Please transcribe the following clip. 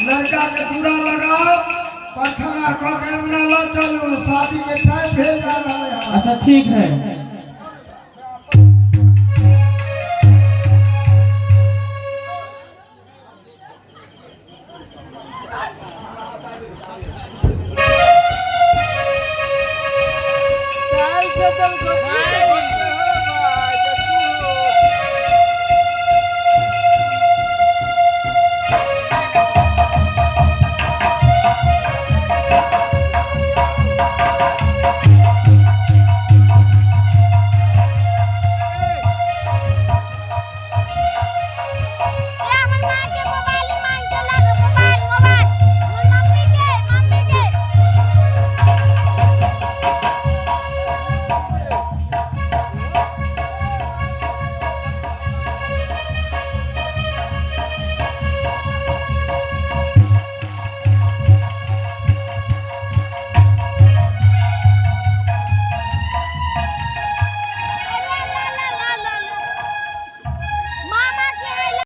लड़का के दूरा लगाओ, परछाना कऽ के अंगना लऽ चलू, शादी के टाइम भेल जा रहल है। अच्छा ठीक है।